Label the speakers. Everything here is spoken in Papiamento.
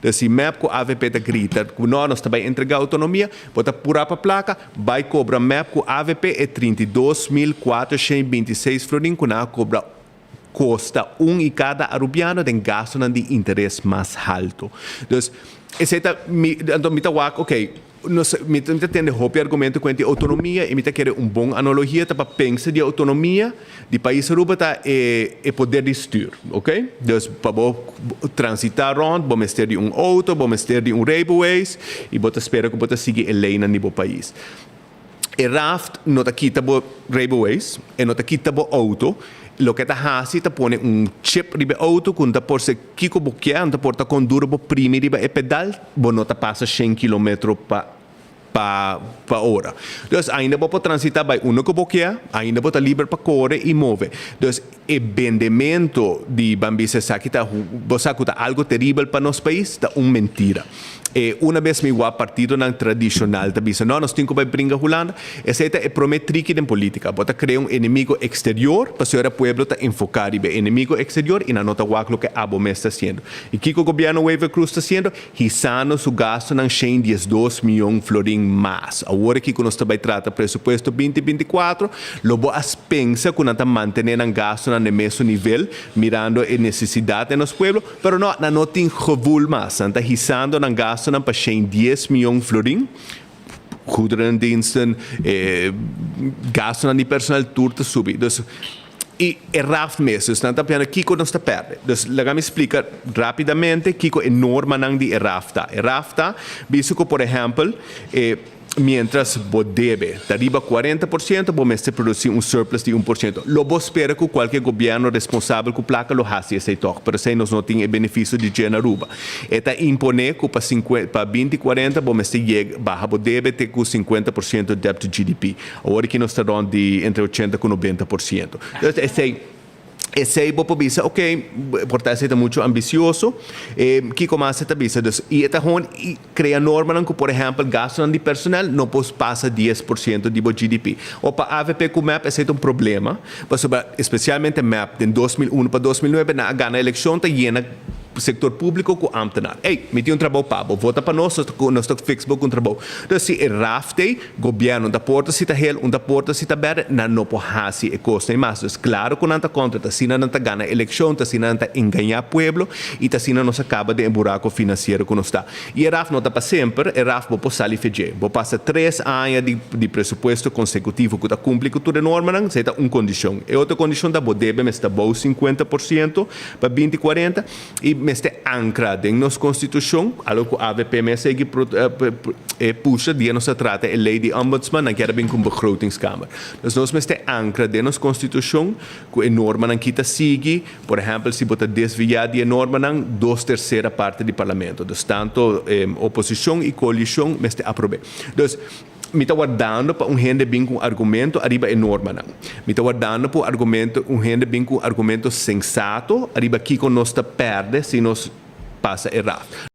Speaker 1: Dus si MEP ku AVP ta grita ku no, nos ta bai entrega autonomia, bo ta pura pa placa, bai cobra MEP ku AVP e 32.426 florin ku nan a cobra costa un y cada Arubiano den gastonan di interes mas halto. Dus esey ta mi, anto mi ta wak, ok, nos, mi ta tende hopi argumento cu di autonomia y mi ta kere un bon analogia ta pa pensa di autonomia di pais Aruba ta e poder di stuur, ok? Dus pa bo transita rond, bo mester di un auto, bo mester di un rijbewijs y bo ta spera cu bo ta sigui e ley na bo pais. E RAft no ta kita bo rijbewijs e no ta kita bo auto. Loke ta hasi ta pone un chip riba auto cu ta por se kiko bo kier, ta por ta conduro bo primi riba e pedal, bo no ta pasa 100 km pa ora. Dus ainda bo por transita bay unda cu bo kier, ainda bo ta liber pa core y move. Dus e bendemento di ban bisa esaki ta bo sa cu ta algo teribel pa nos pais, ta un mentira. E un bes mi wak partidonan tradicional ta bisa, "No, nos tin cu bay bringa Hulanda." Esey ta e prome triki den politica. Bo ta crea un enemigo exterior, pa e pueblo ta enfoca riba enemigo exterior y nan no ta wak loke abo mes ta haciendo. Y kico gobierno Wever Croes ta haciendo? Hisando su gastonan 112 miyon florin mas. Awor aki cu nos ta bay trata presupuesto 2024, lo bo a pensa cu nan ta mantene nan gastonan na mesun nivel, mirando e necesidad den nos pueblo, pero no, nan no tin gevoel mas. Nan ta hisando nan gastonan pa 110 miyon florin, goederendiensten, gastonan di personal, tur ta subi. Dus, e RAft mes, dus nan ta pidiendo kico nos ta perde. Dus laga mi splica rapidamente kico e normanan di RAft ta. RAft ta, bisto cu, por ehempel, mientras bo debe ta riba 40%, bo mester produci un surplus di 1%. Lo bo spera cu cualkier gobierno responsabel cu placa lo haci esey toch, pero esey nos no tin e beneficio di na Aruba. E ta impone cu pa 50, pa 2040 bo mester yega baha bo debe te cu 50% debt to GDP. Awor aki nos ta rond di entre 80 y 90%. Anto, esey bo por bisa, ok, por ta esey ta mucho ambicioso, kico mas ta bisa? Dus, y ta gewoon crea norma cu, por ehempel, gasto di personal no por pasa 10% di GDP. O pa AVP cu MEP, esey ta un problema, pasobra especialmente MEP, di 2001 pa 2009, nan a gana eleccion, ta yena sector publico cu ambtenaar. Hey, mi tin un trabou pa bo, vota pa nos, nos ta fix bo cu trabou. Dus si e RAft, gobierno ta porta si ta hel, un ta porta si ta berde, nan no por hasi e cos mas. Dus claro cu nan ta contra, ta asina nan ta gana eleccion, ta asina nan ta engaña pueblo y ta asina nos a caba den buraco financiero cu nos ta. Y e RAft no ta pa semper, e RAft bo por sali for dje. Bo pasa 3 aña di presupuesto consecutivo cu ta cumpli cu tur normanan, esey ta un condicion. E otro condicion ta bo debe mester bou 50% pa 2040 y mester ancra den nos constitucion, algo cu AVP mes a sigui pusha dia nos a trata e ley di ombudsman, nan kier bin cu begrotingskamer. Dus nos mester ancra den nos constitucion cu e normanan cu ta sigui, por ehempel, si bo ta desvia di normanan, dos tercera parte di parlamento. Dus tanto oposicion y coalicion mester aproba. Dus mi ta wardando pa un hende bin cu argumento ariba e normanan. Mi ta wardando pa argumento, un hende bin cu argumento sensato ariba kico nos ta perde si nos pasa e RAft.